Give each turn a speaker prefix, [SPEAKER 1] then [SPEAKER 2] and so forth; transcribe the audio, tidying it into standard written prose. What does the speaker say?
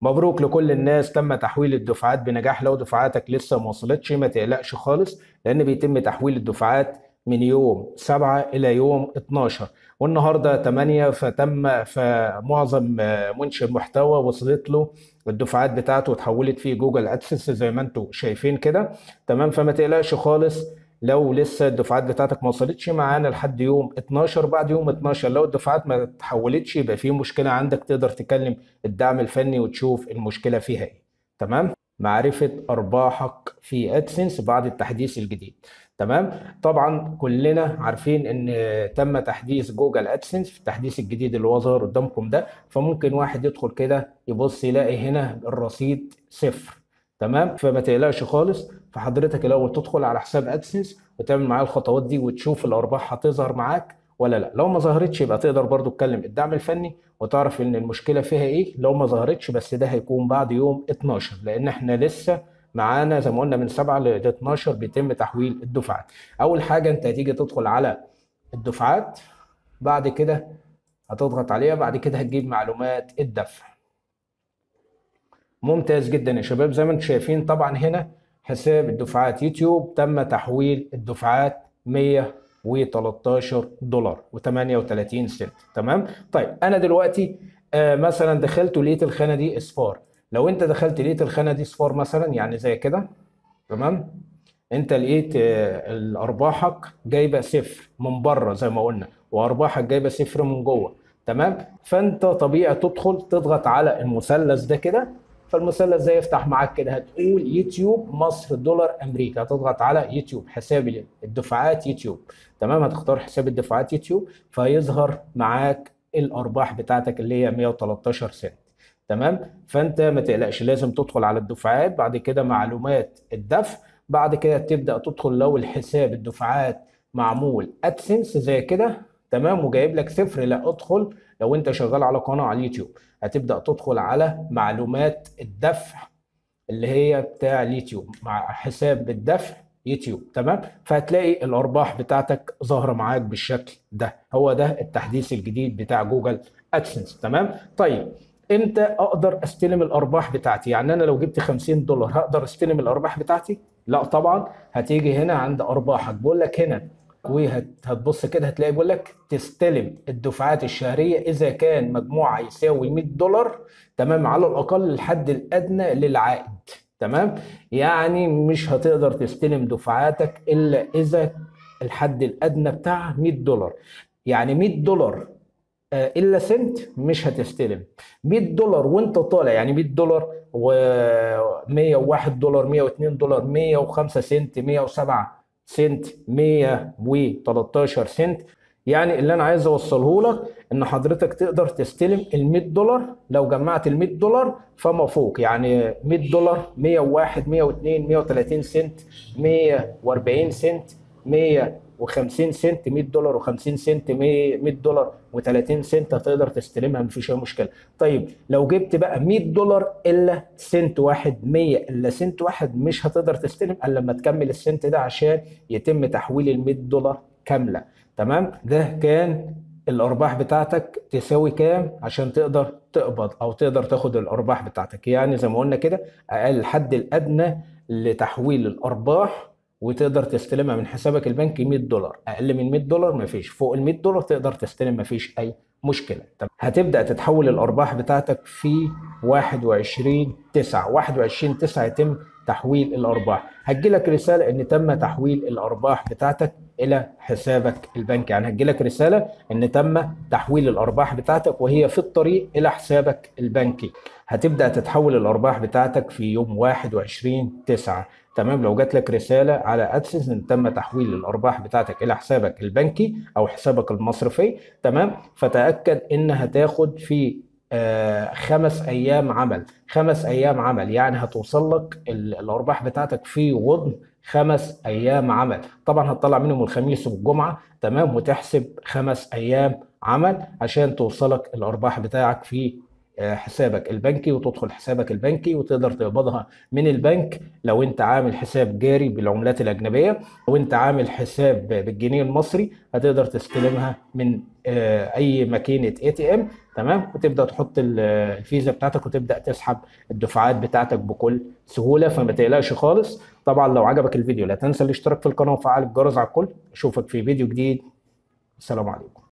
[SPEAKER 1] مبروك لكل الناس، تم تحويل الدفعات بنجاح. لو دفعاتك لسه ما وصلتش ما تقلقش خالص، لان بيتم تحويل الدفعات من يوم 7 الى يوم 12، والنهارده 8، فمعظم منشئ محتوى وصلت له الدفعات بتاعته وتحولت في جوجل ادسنس زي ما انتم شايفين كده. تمام، فما تقلقش خالص لو لسه الدفعات بتاعتك ما وصلتش، معانا لحد يوم 12. بعد يوم 12 لو الدفعات ما اتحولتش يبقى في مشكلة عندك، تقدر تكلم الدعم الفني وتشوف المشكلة فيها ايه. تمام، معرفة أرباحك في أدسنس بعد التحديث الجديد. تمام، طبعا كلنا عارفين ان تم تحديث جوجل أدسنس في التحديث الجديد اللي هو ظاهر قدامكم ده، فممكن واحد يدخل كده يبص يلاقي هنا الرصيد صفر. تمام، فما تقلقش خالص. فحضرتك الاول تدخل على حساب أدسنس وتعمل معاه الخطوات دي وتشوف الارباح هتظهر معاك ولا لا. لو ما ظهرتش يبقى تقدر برضو تكلم الدعم الفني وتعرف ان المشكلة فيها ايه لو ما ظهرتش، بس ده هيكون بعد يوم 12، لان احنا لسه معانا زي ما قلنا من 7 ل 12 بيتم تحويل الدفعات. اول حاجة انت هتيجي تدخل على الدفعات، بعد كده هتضغط عليها، بعد كده هتجيب معلومات الدفع. ممتاز جدا يا شباب، زي ما انتم شايفين طبعا هنا حساب الدفعات يوتيوب تم تحويل الدفعات 113 دولار و38 سنت. تمام، طيب انا دلوقتي مثلا دخلت ولقيت الخانة دي اصفار. لو انت دخلت لقيت الخانة دي اصفار مثلا، يعني زي كده، تمام، انت لقيت ارباحك جايبه صفر من بره زي ما قلنا، وارباحك جايبه صفر من جوه. تمام، فانت طبيعي تدخل تضغط على المثلث ده كده، فالمثلث ده يفتح معاك كده، هتقول يوتيوب مصر دولار امريكا، هتضغط على يوتيوب حساب الدفعات يوتيوب. تمام، هتختار حساب الدفعات يوتيوب، فيظهر معاك الارباح بتاعتك اللي هي 113 سنت. تمام، فانت ما تقلقش، لازم تدخل على الدفعات، بعد كده معلومات الدفع، بعد كده تبدا تدخل لو الحساب الدفعات معمول ادسنس زي كده، تمام، وجايب لك صفر، لا ادخل. لو انت شغال على قناة على اليوتيوب هتبدا تدخل على معلومات الدفع اللي هي بتاع اليوتيوب مع حساب الدفع يوتيوب. تمام، فهتلاقي الارباح بتاعتك ظاهره معاك بالشكل ده. هو ده التحديث الجديد بتاع جوجل ادسنس. تمام، طيب امتى اقدر استلم الارباح بتاعتي؟ يعني انا لو جبت 50 دولار هقدر استلم الارباح بتاعتي؟ لا طبعا. هتيجي هنا عند ارباحك، بقول لك هنا وهتبص كده هتلاقي بيقول لك تستلم الدفعات الشهرية اذا كان مجموعة يساوي 100 دولار، تمام، على الاقل الحد الادنى للعائد. تمام، يعني مش هتقدر تستلم دفعاتك الا اذا الحد الادنى بتاعها 100 دولار، يعني 100 دولار الا سنت مش هتستلم. 100 دولار وانت طالع، يعني 100 دولار و 101 دولار، 102 دولار، 105 سنت، 107 سنت، 113 سنت. يعني اللي انا عايز اوصله لك ان حضرتك تقدر تستلم ال 100 دولار لو جمعت ال 100 دولار فما فوق، يعني 100 دولار، 101، 102، 130 سنت، 140 سنت، 150 سنت، 100 دولار و50 سنت، 100 دولار و30 سنت هتقدر تستلمها، مفيش اي مشكلة. طيب لو جبت بقى 100 دولار الا سنت واحد، 100 الا سنت واحد، مش هتقدر تستلم الا لما تكمل السنت ده عشان يتم تحويل ال 100 دولار كاملة. تمام، ده كان الارباح بتاعتك تساوي كام عشان تقدر تقبض او تقدر تاخد الارباح بتاعتك. يعني زي ما قلنا كده اقل الحد الادنى لتحويل الارباح وتقدر تستلمها من حسابك البنكي 100 دولار، اقل من 100 دولار مفيش، فوق ال 100 دولار تقدر تستلم مفيش اي مشكلة. طب هتبدا تتحول الارباح بتاعتك في 21/9، 21/9 يتم تحويل الارباح. هتجيلك رسالة ان تم تحويل الارباح بتاعتك الى حسابك البنكي، يعني هتجيلك رسالة ان تم تحويل الارباح بتاعتك وهي في الطريق الى حسابك البنكي. هتبدا تتحول الارباح بتاعتك في يوم 21/9. تمام، لو جات لك رسالة على ادسنس ان تم تحويل الارباح بتاعتك الى حسابك البنكي او حسابك المصرفي، تمام، فتاكد ان هتاخد في 5 ايام عمل، 5 ايام عمل، يعني هتوصل لك الارباح بتاعتك في غضن 5 ايام عمل. طبعا هتطلع منهم الخميس والجمعة، تمام، وتحسب 5 ايام عمل عشان توصلك الارباح بتاعك في حسابك البنكي، وتدخل حسابك البنكي وتقدر تقبضها من البنك لو انت عامل حساب جاري بالعملات الاجنبية، لو انت عامل حساب بالجنيه المصري هتقدر تستلمها من اي ماكينة ATM. تمام، وتبدا تحط الفيزا بتاعتك وتبدا تسحب الدفعات بتاعتك بكل سهولة، فما تقلقش خالص. طبعا لو عجبك الفيديو لا تنسى الاشتراك في القناة وفعل الجرس على الكل. اشوفك في فيديو جديد، السلام عليكم.